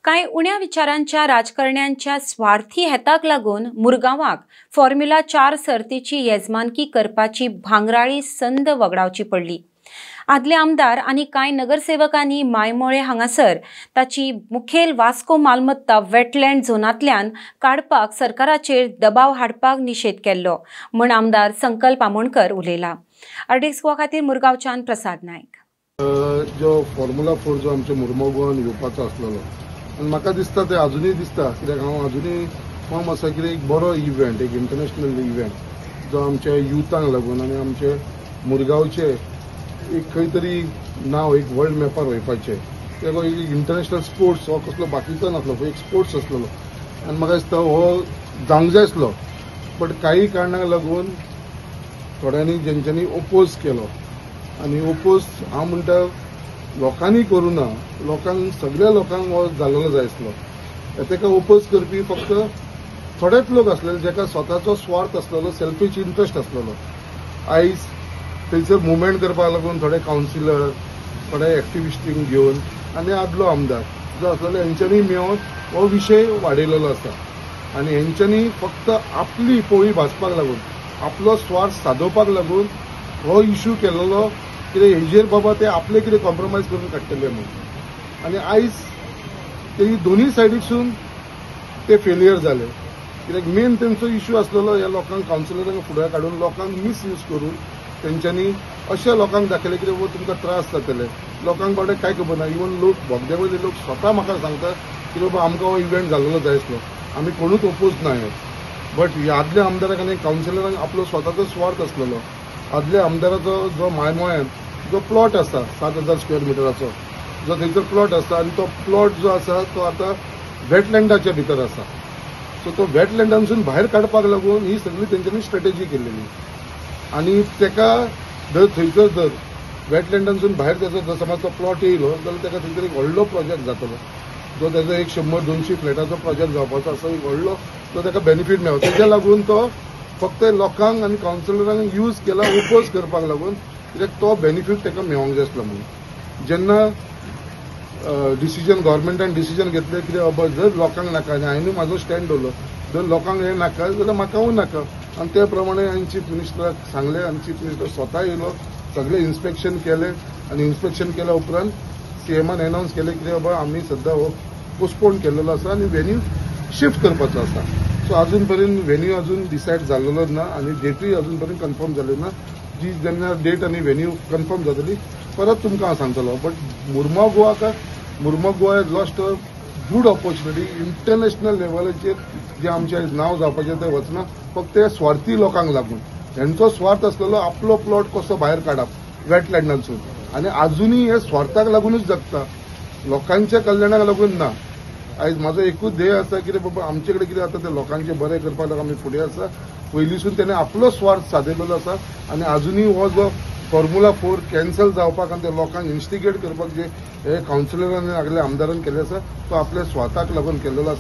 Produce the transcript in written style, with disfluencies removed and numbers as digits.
कांय उण्या विचारांच्या राजकारण्यांच्या स्वार्थी हेताक लागून मुरगांवाक फॉर्म्युला 4 सर्तीची येजमानकी करपाची भांगराळी संद वगडावची पडली। आदले आमदार आनी कांय नगरसेवकांनी मायमोळे हांगासर ताची मुखेल वास्को मालमत्ता वेटलँड झोनांतल्यान काडपाक सरकाराचेर दबाव हाडपाक निशेध केल्लो म्हण आमदार संकल्प आमोणकर उलयला। आरडीएक्स गोवा खातीर मुरगांवच्यान प्रसाद नायक। जो फॉर्म्युला 4 जो आमच्या मुरगांव गोवान येवपाचो आसलेलो आनी म्हाका दिसता ते अजुनूय दिसता, कित्याक हांव अजुनूय फॉर्म आसा कितें एक बरो इव्हेंट, एक इंटरनॅशनल इव्हेंट जो आमच्या युथांक लागून आनी आमचे मुरगांवचे एक खंय तरी नांव एक वर्ल्ड मॅपार वयपाचें, कित्याक एक इंटरनॅशनल स्पोर्ट्स हो कसलो बाकीचो नासलो, एक स्पोर्ट्स आसलेलो आनी म्हाका दिसता हो जावंक जाय आसलो, बट काही कारणांक लागून थोड्यांनी जेंच्यांनी ओपोज केलो आनी ओपोज हांव म्हणटा लोकांनी करूं ना, लोकांक सगळ्या लोकांक हो जाल्लो जाय आसलो। ताका ओपोज करपी फक्त थोडेच लोक आसलेले जेका स्वताचो स्वार्थ आसलेलो, सेल्फीश इंट्रस्ट आसलेलो। आयज थंयसर मुवमेंट करपाक लागून थोडे कावन्सिलर, थोडे एक्टिविस्टींक घेवन आनी आदलो आमदार जो आसलेलो हेंच्यांनी मेळोन हो विशय वाडयलेलो आसा आनी हेंच्यांनी फक्त आपली पोळी भाजपाक लागून, आपलो स्वार्थ सादोवपाक लागून हो इशू केलेलो, कितें हेजेर बाबा ते आपले कितें कॉम्प्रोमायज करून काडटले म्हणून। आनी आयज ते दोनूय सायडीकसून ते फेलियर जाले, कित्याक मेन तेंचो इशू आसलेलो ह्या लोकांक कावन्सिलरांक फुडें काडून लोकांक मिसयूज करून तेंच्यांनी अशा लोकांक दाखयलें कितें बाबा तुमकां त्रास जातले, लोकांक बाबडे कांय खबर ना। इवन लोक बोगद्या वयले लोक स्वता म्हाका सांगता की बाबा आमकां हो इव्हेंट जाल्लो जाय आसलो, आमी कोणूच ओपोज ना हे, बट ह्या आदल्या आमदाराक आनी कावन्सिलरांक आपलो स्वताचो स्वार्थ आसलेलो। आदल्या आमदाराचो जो मायमोळ्यान जो प्लॉट आसा 7000 स्क्वेअर मिटराचो जो थंयसर प्लॉट आसा आनी तो प्लॉट जो आसा तो आतां वेटलँडाच्या भितर आसा, सो तो वेटलँडांसून भायर काडपाक लागून ही सगळी तेंच्यांनी स्ट्रेटेजी केलेली आनी तेका जर थंयसर जर वेटलँडांसून भायर तेजो जर समज तो प्लॉट येयलो जाल्यार तेका थंयसर एक व्हडलो प्रोजेक्ट जातलो, जो तेजो एक 100-200 फ्लॅटाचो प्रोजेक्ट जावपाचो आसा, एक व्हडलो तो तेका बेनिफीट मेळो। तेज्या लागून तो फक्त लोकांक आनी कावन्सिलरांक यूज केला ओपोज करपाक लागून, कित्याक तो बेनिफीट तेका मेळोंक जाय आसलो म्हणून। जेन्ना डिसिजन गव्हर्मेंटान डिसिजन घेतलें कितें बाबा जर लोकांक नाका, आनी हांवें म्हाजो स्टँड दवरलो, जर लोकांक हें नाका जाल्यार म्हाकावूय नाका, आनी ते प्रमाणे हांवें चीफ मिनिस्टराक सांगलें आनी चीफ मिनिस्टर स्वता येयलो, सगळें इन्स्पेक्शन केलें आनी इन्स्पेक्शन केल्या उपरांत सीएमान एनावन्स केलें कितें बाबा आमी सद्दां हो पोस्टपोन केलेलो आसा आनी व्हेन्यू शिफ्ट करपाचो आसा। सो अजून पर्यंत व्हेन्यू अजून डिसायड जाल्लेलो ना आनी डेटूय अजून पर्यंत कन्फर्म जाली ना। जी जेन्ना डेट आनी व्हेन्यू कन्फर्म जातली परत तुमकां हांव सांगतलो। But Mormugao Goa, Mormugao Goa has lost a good opportunity international लेवलाचेर जे आमचें नांव जावपाचें तें वचना, फक्त स्वार्थी लोकांक लागून। हेंचो स्वार्थ आसलेलो आपलो प्लॉट कसो भायर काडप वेटलँडांसून, आनी अजुनूय हे स्वार्थाक लागूनच जगता, लोकांच्या कल्याणाक लागून ना। आयज म्हाजो एकूच ध्येय आसा कितें बाबा आमचे कडेन कितें जाता तें लोकांचें बरें करपाक लागून आमी फुडें आसा। पयलींसून तेणें आपलो स्वार्थ सादयलेलो आसा आनी अजुनूय हो जो फॉर्म्युला 4 कॅन्सल जावपाक आनी ते लोकांक इन्स्टिगेट करपाक जे हे कावन्सिलरांनी आगले आमदारान केल्लें आसा तो आपल्या स्वार्थाक लागून केल्लो आसा।